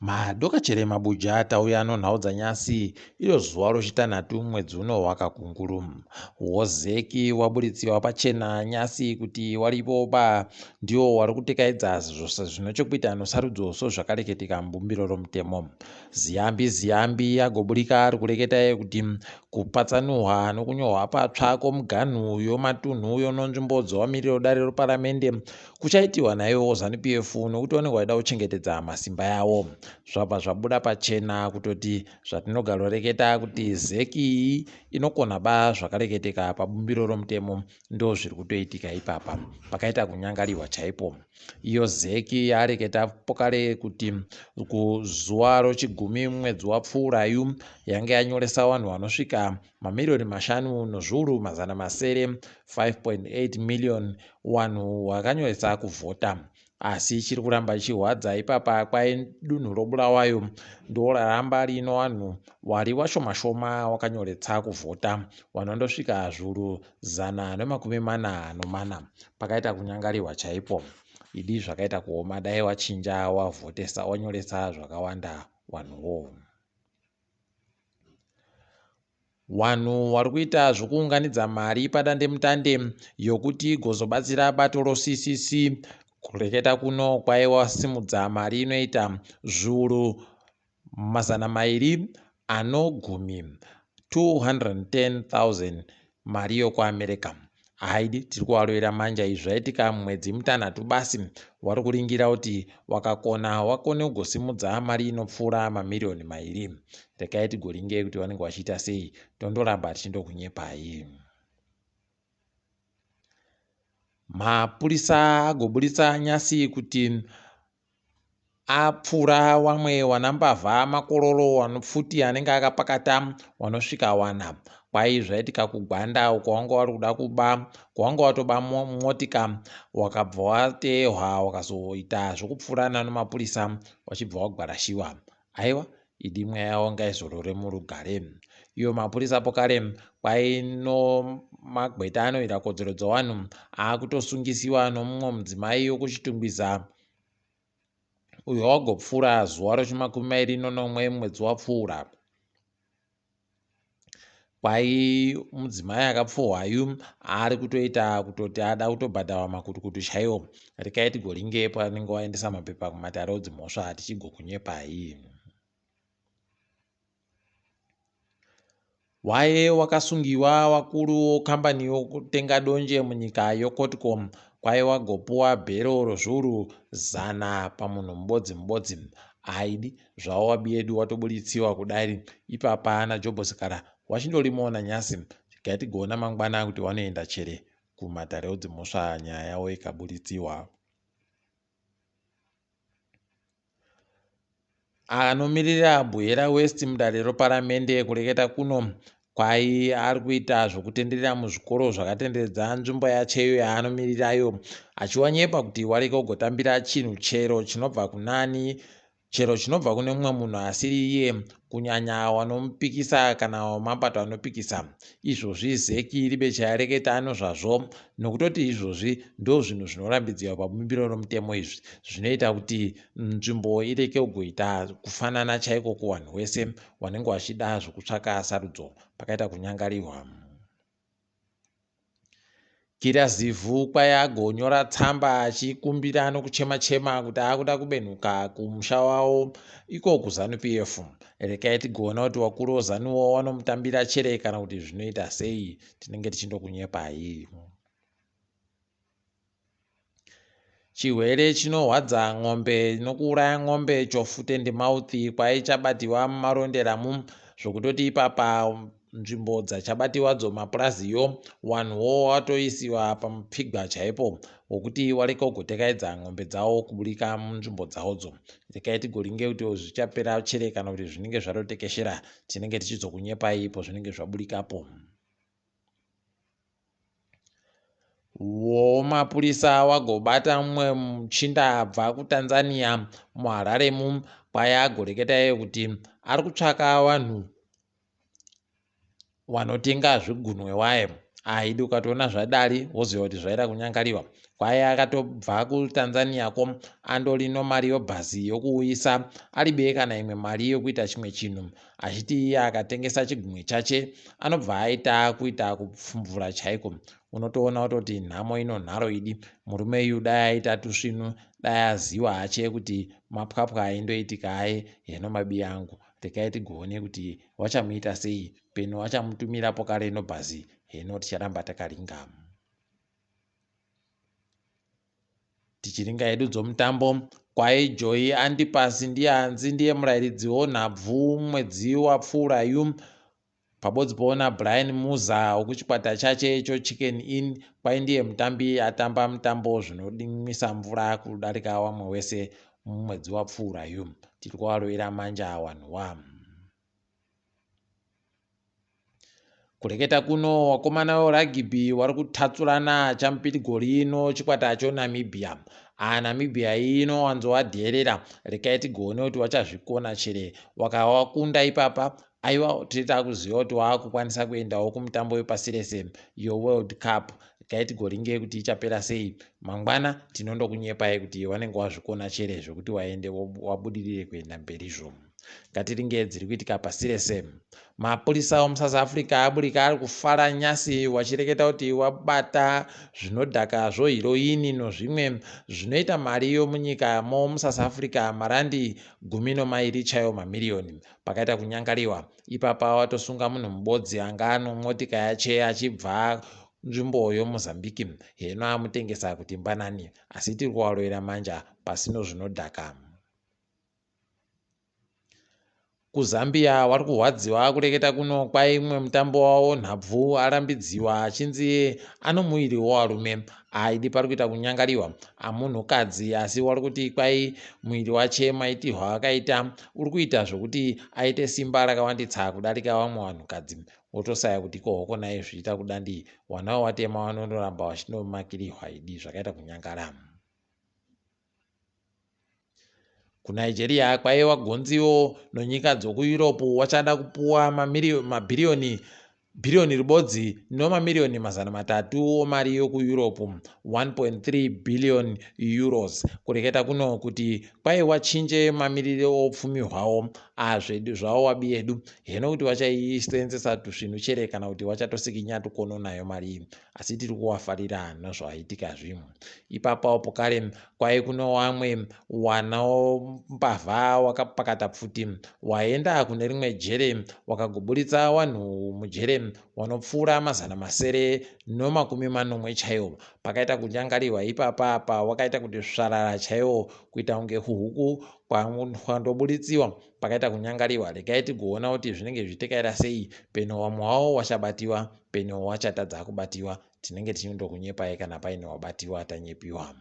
Madokachere mabuja tauya nonhau dzanyasi iro zuva rochitanhatu mwedzi uno wakakunguru. Wozeki waburitsiwa pachena nyasi kuti waripo ba ndiwo wari kutekaidza zvose zvine chekuita nosarudzo sozvakareketika mubumbiro romutemo. Ziyambi Ziyambi agoburika ari kureketa iye kuti kupatsanuhwa nokunyohwa patsva kwomuganhu yomatunhu yononzvimbo dzovamiriri dare roparamende kuchaitiwa naivo Zanu PF nokuti vanenge vachida kuchengetedza masimba yavo. Zvabva zvabuda pachena kutoti zvatinogaroreketa kuti zec iyi inokona ba zvakareketeka pabumbiro romutemo ndozviri kutoitika ipapa pakaita kunyangariwa chaipo. Iyo zec yareketa pokare kuti kuzuva rochigumi mwedzi wapfuurayu yange yanyoresa vanhu vanosvika mamiriyoni mashanu nozviuru mazana masere 5.8 million Wanhu wakanyoresa kuvhota asi chiri kuramba chichirwadza ipapa kwai dunhu roBulawayo ndoraramba riino wanhu wari washoma shoma wakanyoretsa kuvhota wanhu wandosvika zviuru 144 pakaita kunyangariwa chaipo idi zvakaita kuoma dai wachinja wavhotesa wanyoresa zvakawanda wanhuwo. Wanhu wari kuita zvokuunganidza mari padandemutande yokuti igozobatsira bato roCCC kureketa kuno kwaiwasimudza mari inoita zviuru 210, 210,000 mari yokuAmerica. Haidi tiri kuvarovera manja izvi zvaitika mumwedzi mitanhatu basi wari kuringira kuti wakakona wakone kugosimudza mari inopfuura mamiriyoni mairi regai tigoringe kuti vanenge vachiita sei tondoramba tichindokunyepai mapurisa agoburitsa nyasi kuti Apfura wamwe wana mbavha makororo wanopfuti anenge akapakata wanosvika wana. Kwai zvaitika kuGwanda uko wanga wari kuda kuba kwawanga watoba motika wakabva wateehwa wakazoita zvokupfurana nomapurisa wachibva wagwarashiwa. Aiwa idi mweya yavo ngaizorore murugare. Iyo mapurisa pokare kwai nomagweta anoita kodzero dzewanhu akutosungisiwa nomumwe mudzimai wokuChitungwiza uyo wagopfuura zuva rechimakumi mairi nonomwe mwedzi wapfuura. Kwai mudzimai akapfuhwayu ari kutoita kutoti ada kutobhadharwa makutukutu chaiwo. Rekai tigoringe pavanenge vaendesa mapepa kumatare odzimhosva tichigokunyepai. Waye wakasungiwa wakuru wokambani yokutenga donje munyika yoCotcom kwaye wagopuwa bhero rozviuru zana pamunhu mubodzi mubodzi. Aidi zvawo wabiyedu watoburitsiwa kudari ipapa ana Jobho Sikhala wachindorimowo nanyasi. Regai tigoona mangwana kuti wanoenda chere kumatare odzimhosva nyaya yawo ikaburitsiwa. Anomirira Buhera West mudare reparamende kureketa kuno kwai ari kuita zvokutenderera muzvikoro zvakatenderedza nzvimbo yacheyo yaanomirirayo achiwanyepa kuti wareke kugotambira chinhu chero chinobva kunani chero chinobva kune mumwe munhu asiri iye kunyanya wanomupikisa kana wemapato anopikisa izvozvi zec iribe chayareketa nozvazvo nokutoti izvozvi ndozvinhu zvinorambidziwa pabumbiro romutemo izvi zvinoita kuti nzvimbo ireke kugoita kufanana chaiko kuwanhu wese wanenge wachida zvokutsvaka sarudzo pakaita kunyangarirwa. Kirazivhu kwai agonyora tsamba achikumbira nokuchema chema kuti akuda kubenhuka kumusha wavo iko kuZanu PF. Rekai tigoona kuti wakuru weZanuwo wanomutambira chere kana kuti zvinoita sei tinenge tichindokunyepai. Chirwere chinohwadza n'ombe nokuuraya n'ombe chofoot and mouth kwai chabatiwa mumaronderamu zvokutoti ipapa nzvimbo dzachabatiwadzo mapuraziyo wanhuwo watoisiwa pamupfigwa chaipo wokuti wareka kugotekaidza n'ombe dzawo kuburika munzvimbo dzawodzo. Rekai tigoringe kuti zvichapera chere kana kuti zvinenge zvatotekeshera tinenge tichizokunyepai pozvinenge zvaburikapo. Womapurisa wagobata mumwe muchinda abva kuTanzania muHarare mu kwai agoreketa iye kuti ari kutsvaka vanhu wanotenga zvigunwe waye aidi ukatoona zvadari woziva kuti zvaida kunyangariwa Kwai akatobva kuTanzania ko andori nomari yobhazi yokuuyisa alibe kana imwe mari yokuita chimwe chinhu achiti iye akatengesa chigumwe chache anobva aita kuita kupfumvura chaiko. Unotoona kutoti nhamo ino nharo idi. Murume iyu dai aita tusvinu dai aziwa hache kuti mapwapwa aindoitika aye heno mabiya angu. Regai tigoone kuti wachamuita sei peno wachamutumira pokare nobhazi heno ticharamba takaringa. Tichiringa hedu dzomutambo, kwai Joy Antipas ndiye anzi ndiye murairidzi wonhabvu mwedzi wapfuurayu pabodzi poona Brian Muza wekuchikwata chache choChicken Inn kwai ndiye mutambi atamba mutambo zvinodimwisa mvura kudarika wamwe wese mumwedzi wapfuurayu. Tiri kuvarovera manja wanhuwa. Kureketa kuno wakomana weragibhi wari kutatsurana chamupirigori ino chikwata choNamibia. Ah, Namibia iyi inowanzowadheerera, rekai tigoone kuti wachazvikona chere. Wakawakunda ipapa, aiwa tiri takuziva kuti waakukwanisa kuendawo kumutambo wepasi rese yoWorld Cup. Rekai tigoringe kuti ichapera sei. Mangwana tinondokunyepai kuti wanenge wazvikona chere zvekuti waende wabudirire kuenda mberizvo. Ngatiringe dziri kuitika pasi rese. Mapurisa omuSouth Africa aburika ari kufara nyasi wachireketa kuti wabata zvinodhaka zvohiroini nozvimwe zvinoita mari yomunyika mo muSouth Africa marandi 12 chaiwo mamiriyoni. Pakaita kunyangariwa ipapa watosunga munhu mubodzi anga anomotika yache achibva nzvimbo yoMozambique heno amutengesa kuti mbanani asi tiri kuwaroera manja pasino zvinodhaka. KuZambia wari kurwadziwa kureketa kuno kwai mumwe mutambo wavo nhabvu arambidziwa achinzi anomuviri wevarume aidi pari kuita kunyangariwa amunhukadzi asi wari kuti kwai muviri wache maitirwo akaita uri kuita zvokuti aite simba rakawanditsa kudarika vamwe vanhukadzi wotosaya kuti ko hokonai zviita kudandi wana watema vanondoramba vachinomakirihwa idi zvakaita kunyangara. KuNigeria kwaiva gonziwo nonyika dzokuEurope wachada kupuwa mabhiriyoni bhiriyoni ribodzi nomamiriyoni 300 omari yokuEurope, 1.3 billion euros, kureketa kuno kuti kwaiwa chinje mamirire oupfumi hwawo azvedu zvawo wabi yedu heno kuti wachaisenzesa tusvinu chere kana kuti wachatosikinya tukono nayo mari iyi asi tiri kuwafarira nozvaitika zvimwe ipapawo pokare Kwai kuno wamwe wana mbavha wakapakata pfuti waenda kune rimwe jere wakagoburitsa wanhu mujere wanopfuura 670 chaiwo. Pakaita kunyangariwa ipapa apa wakaita kuti svarara chaiwo kuita kunge huku kwandobuриtsiwa pakaita kunyangariwa. Regai tigoona kuti zvinenge zvichitekaira sei peno wamwe wawo wachabatiwa peno wachatadza kubatiwa tinenge tichindokunyepai kana paine wabatiwa tanyepiwa.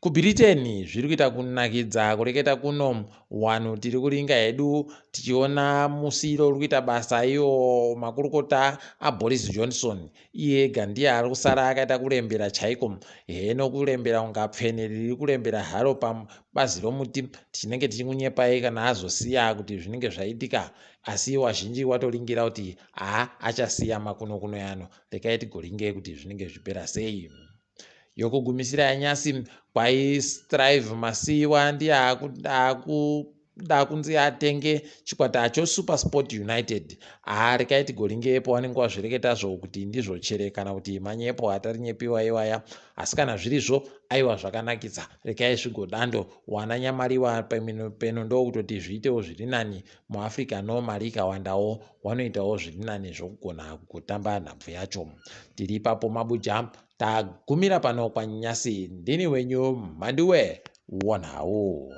KuBritain zviri kuita kunakidza kureketa kuno wanhu tiri kuringa hedu tichiona musiyiro uri kuita basa iwo makurukota aBoris Johnson iye ega ndiye ari kusara akaita kurembera chaiko heno kurembera kunga pfene riri kurembera haro pabazi romuti tinenge tichingunyepai kana azosiya kuti zvinenge zvaitika asi wazhinji watoringira kuti haa achasiya makunokuno yano rekai tigoringe kuti zvinenge zvipera sei. Yokugumisira yanyasi kwai Strive Masiyiwa ndiye akuda kunzi atenge chikwata choSuperSport United. Haa rekai tigoringe pawanenge wazvireketazvo kuti ndizvo chere kana kuti manyepo atarinyepiwa iwaya. Asi kana zvirizvo aiwa zvakanakisa rekai zvigodando wana nyamariwa peno ndokutoti zviitewo zviri nani muAfrica no mari ikawandawo wanoitawo zviri nani zvokugona kutamba nhabvu yacho. Tiri ipapo mabuja Tagumira pano kwanyasi ndini wenyu Mhanduwe wonhau.